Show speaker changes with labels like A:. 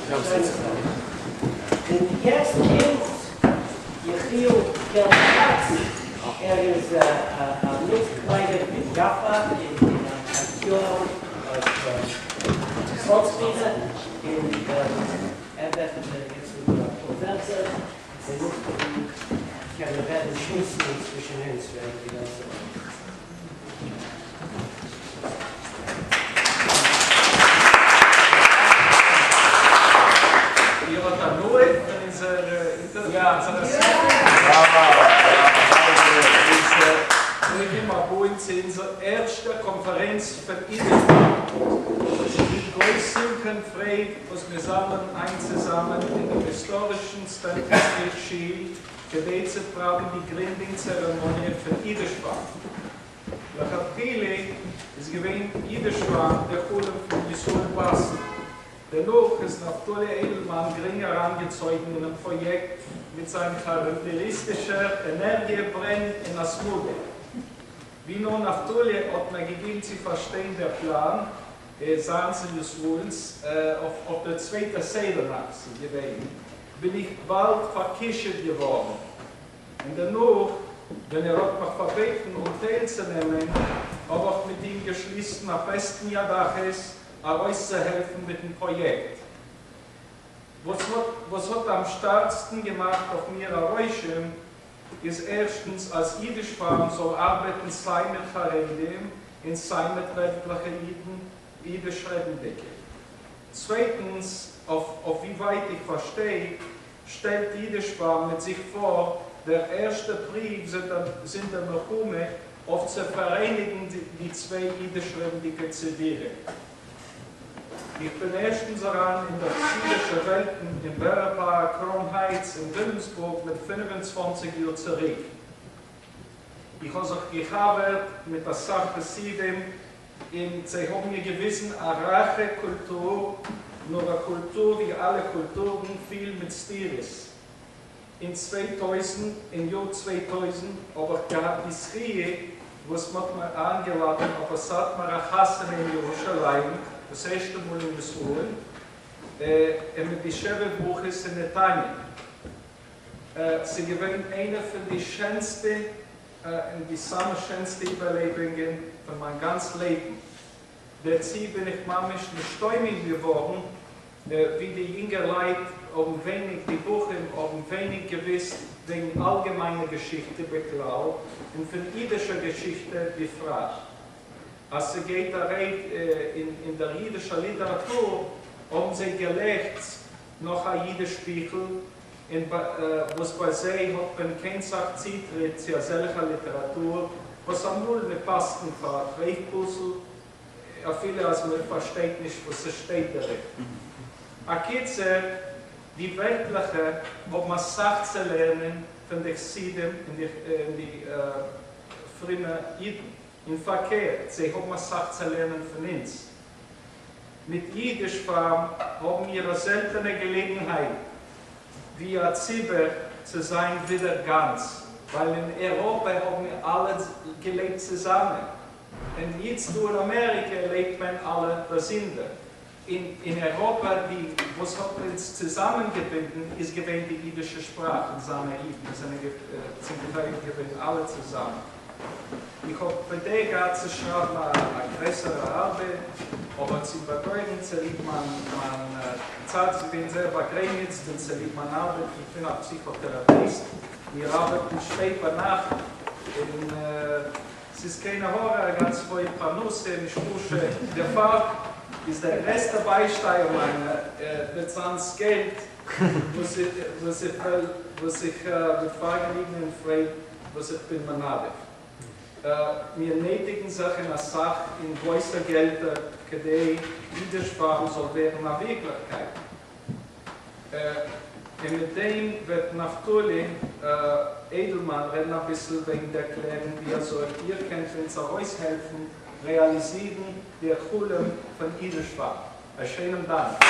A: שיינע זאך. און יעצט קומט יחיאל געלבער כץ, ער איז א מיטגלידער אין יאפא און אן אקטיאר אויף פאלקס-בינע, און ער וועט יעצט זאגן אפאר ווערטער, און נאכדעם קען מען רעדן שמועסן צווישן אונז וועגן די גאנצע זאך.
B: איר האט הנאה פון אונזער אינטערוויו? ברוכים הבאים צו אונזער ערשטע קאנפערענץ פון אידיש-פארם. עס איז מיט גרויס שמחה און פרייד וואס מיר זאמלען איין צוזאמען אין דעם היסטארישן סטענפארד שול כדי צו פראווען די גרינדונג צערעמאניע פון אידיש-פארם. לכתחילה איז געווען אידיש-פארם דער חלום פון ישראל באסן. דערנאך איז נפתלי עדעלמאן גרינג אריינגעצויגן אינעם פראיעקט מיט זיין כאראקטעריסטישער ענערגיע, ברען און התמדה. ווי נאר נפתלי האט מיר געגעבן צו פארשטיין דער פלאן זיינס און ישראל'ס אויף דער צווייטער סדר נאכט ס'איז געווען, בין איך באלד פאר'כישופ'ט געווארן. און דערנאך ווען ער האט מיך פארבעטן אנטיילצונעמען, האב איך מיט אים געשליסן א פעסטן יד אחת ארויסצוהעלפן מיטן פראיעקט. וואס האט וואס האט אמשטארקסטן געמאכט אויף מיר א רושם איז ערשטנס אז אידיש פארם זאל ארבעטן סיי מיט חרדים און סיי מיט וועלטליכע אידן אידיש רעדנדיגע. צווייטנס אויף אויף ווי ווייט איך פארשטיי שטעלט אידיש פארם מיט זיך פאר דער ערשטע פריוו זינט דער מלחמה אויף צו פאראייניגן די צוויי אידיש-רעדנדיקע ציבורים. איך בין ערשטנס אריין אין דער חסידישע וועלטן אין בארא פארק, קראון הייטס און ווילימסבורג מיט 25 יאר צוריק. איך האב זיך געחבר'ט מיט אסאך חסידים און זיי האבן מיר געוויזן א רייכע קולטור, נאר א קולטור ווי אלע קולטורן פיל מיט סתירות. אין 2000, אין יאר 2000 האב איך געהאט די זכי' וואס מ'האט מיר איינגעלאדענט אויף א סאטמארע חתונה אין ירושלים, דאס ערשטע מאל אין ישראל, און מיט די שבע ברכות אין נתניה. ס'איז געווען איינע פון די שענסטע און די סאמע שענסטע איבערלעבונגען פון מיין גאנץ לעבן. דערצו בין איך ממש נשתומם געווארן ווי די יונגעלייט האבן ווייניג, די בחורים האבן ווייניג געוואוסט וועגן אלגעמיינע געשיכטע בכלל און פון אידישער געשיכטע בפרט. אז ס'גייט א רייד אין דער אידישער ליטעראטור האבן זיי געלעכצט נאך א אידיש ביכל, און וואס ביי זיי האט מען קיין סך צוטריט צו אזעלכע ליטעראטור וואס אמאל מען פסק'נט פאר א טרייף פסול אפילו אז מען פארשטייט נישט וואס ס'שטייט דערין. אקיצור, די וועלטליכע האבן אסאך צו לערנען פון די חסידים און די פרומע אידן, און פארקערט, זיי האבן אסאך צו לערנען פון אונז. מיט אידיש פארם האבן מיר א זעלטענע געלעגנהייט ווי א ציבור צו זיין ווידער גאנץ, ווייל אין אייראפע האבן מיר אלע געלעבט צוזאמען, און איצט דא אין אמעריקע לעבט מען אלע באזונדער. אין אייראפע די וואס האט אונז צוזאמענגעבינדן איז געווען די אידישע שפראך און זיינע אידן מיר זענען צום טייל געווען אלע צוזאמען. איך האב בדעה געהאט צו שרייבן א גרעסערע ארבעט, אבער צום באדויערן צוליב מיין צייט איז געווען זייער באגרעניצט און צוליב מיין ארבעט, איך בין א פסיכאטעראפיסט, מיר ארבעטן שפעט ביינאכט און ס'איז קיין עין הרע א גאנץ וואויל פרנסה, נישקשה, דערפאר איז דער גרעסטער ביישטייער מיינער וועט זיין ס'געלט וואס איך וועל וואס איך מיט פארגעניגן און פרייד וואס איך בין מנדב. מיר נעטיגן זיך אין אסאך אין גרויסע געלטער כדי אידיש פארם זאל ווערן א ווירקליכקייט. און מיט דעם וועט נפתלי עדעלמאן רעדן אביסל וועגן ערקלערן ווי אזוי איר קענט אונז ארויסהעלפן רעאליזירן דער חלום פון אידיש פארם. א שענעם דאנק.